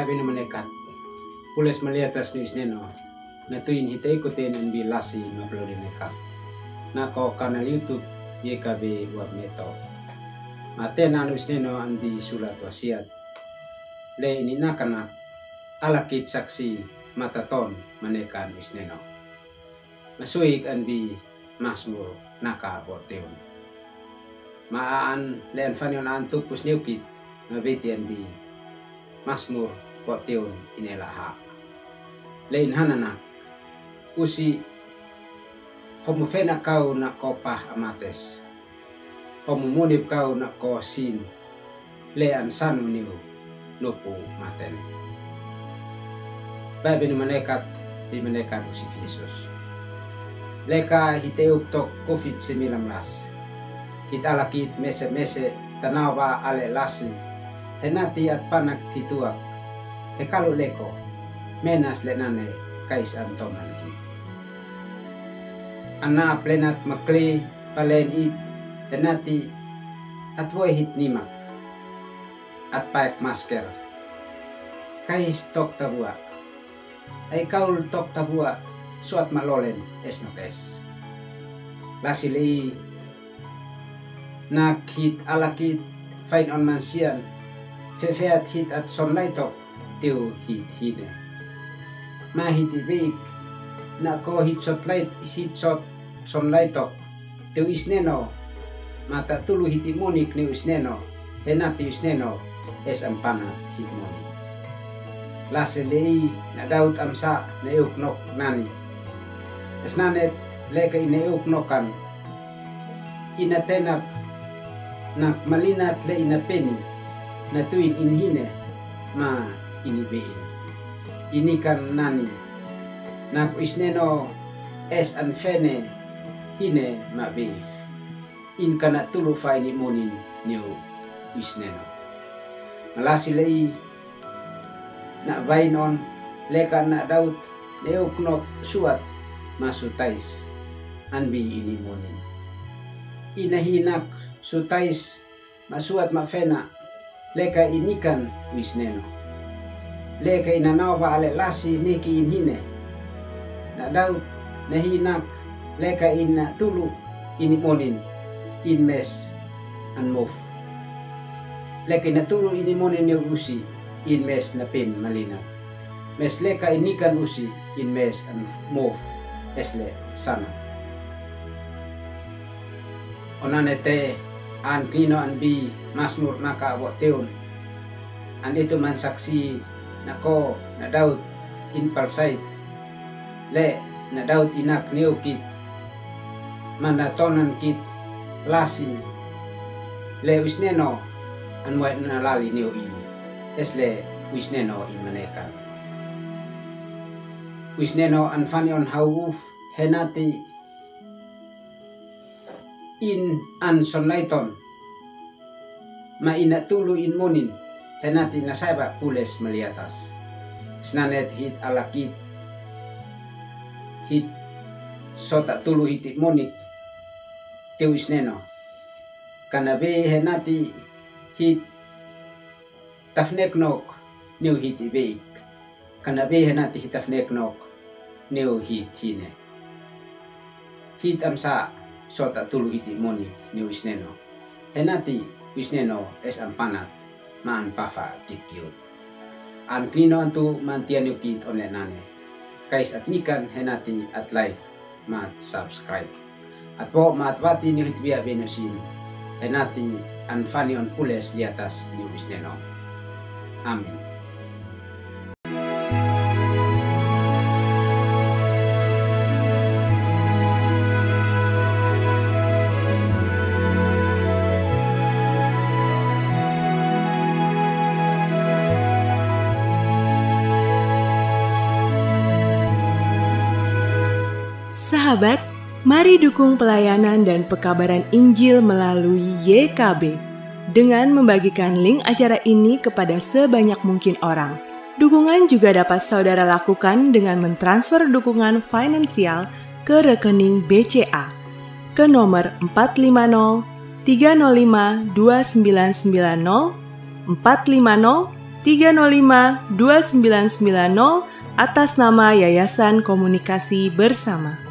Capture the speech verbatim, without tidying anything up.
Abin manekat. Pules maliatas ni isneno. Na tuin hita ikutin N B Lasi Mapalodi Mekaf. Nako kanal YouTube Y K B wap meto. Matena nu isneno N B sulat wasiat. Le ini nakanak alakit saksi mataton manekan isneno. Masuik N B Masmur naka botiun. Ma aan le an fanion aan tupus niukit mabiti N B Masmur botiun inelaha. Le inhananak usi homu fena kau nako pah amates. Homu munip kau nako sin le an sanu niu nupu maten. Baibel ni manekat, bi manekat usi Yesus. Leka hiteuk tok covid sembilan belas. Hita alakit mese-mese tanawa ale lasi. Henati at panak hituak. Hekalu leko. Menas le nane kais an toman ki. Ana plenat makli palen it, henati at wai hit nimak, at paek masker. Kais tok tabua, ai kaul tok tabua, suat malolen es nok es. Lasi lei nak hit alakit fain on mansian, fefeat hit at sonlai tok, tiu hit hine. Ma hiti bik, nako hit sot lai, hit sot sonlai tok, tiu isneno, ma ta tulu hiti munik niu isneno, henati isneno, es ampanat hit munik. Lasi lei na daut amsa na euk nok nani. Es nanet leka ina euk nokan. Ina tenap, nak malinat le ina peni, na tuin inhine, ma ini bein. Ini kan nani, nak isneno es an fene hine ma beif. In kana tulu faini munin niu isneno. Malasi lei, na bain on, leka na daut, ne uknok suat, ma sutais, anbi ini munin. Ina hinak sutais, ma suat ma fena, leka inikan wisneno. Leka ina nawa ale lasi neki inhine. Na daut, na hinak, leka ina tulu, ini munin, in mes, an muf. Leka ina tulu ini munin ne usi, in mes na pin malina. Mes leka inikan usi, in mes an muf, esle sana. Onanete, an kino anbi, masmur naka wa teun. An itu man saksi, nako, na daut, in palsait. Le, na daut inak neu kit. Mana tonan kit, lasi. Le wisneno, an muai na lali neu in. Esle wisneno in manekan. Wisneno an fani on hau uf, henati in an sonlaiton. Ma ina tulu in munin, henati na saiba pules maliatas. Snanet hit alakit, hit sota tulu hiti munik, teu isneno. Kana be henati hit tafnek nok, neu hiti beik. Kana be henati hit tafnek nok, neu hit hine. Hit amsa sota tulu hiti munik, neu isneno. Henati wisneno es ampanat, ma an pafa kit piut. An kino antu mantia neu kit one nane. Kais at nikan henati at like, ma at subscribe. At po ma at wati neu hit bia benu sin. Henati an fani on pules liatas neu wisneno. Amin. Sahabat, mari dukung pelayanan dan pekabaran Injil melalui Y K B dengan membagikan link acara ini kepada sebanyak mungkin orang. Dukungan juga dapat saudara lakukan dengan mentransfer dukungan finansial ke rekening B C A ke nomor empat lima nol tiga nol lima dua sembilan sembilan nol, empat lima nol tiga nol lima dua sembilan sembilan nol, atas nama Yayasan Komunikasi Bersama.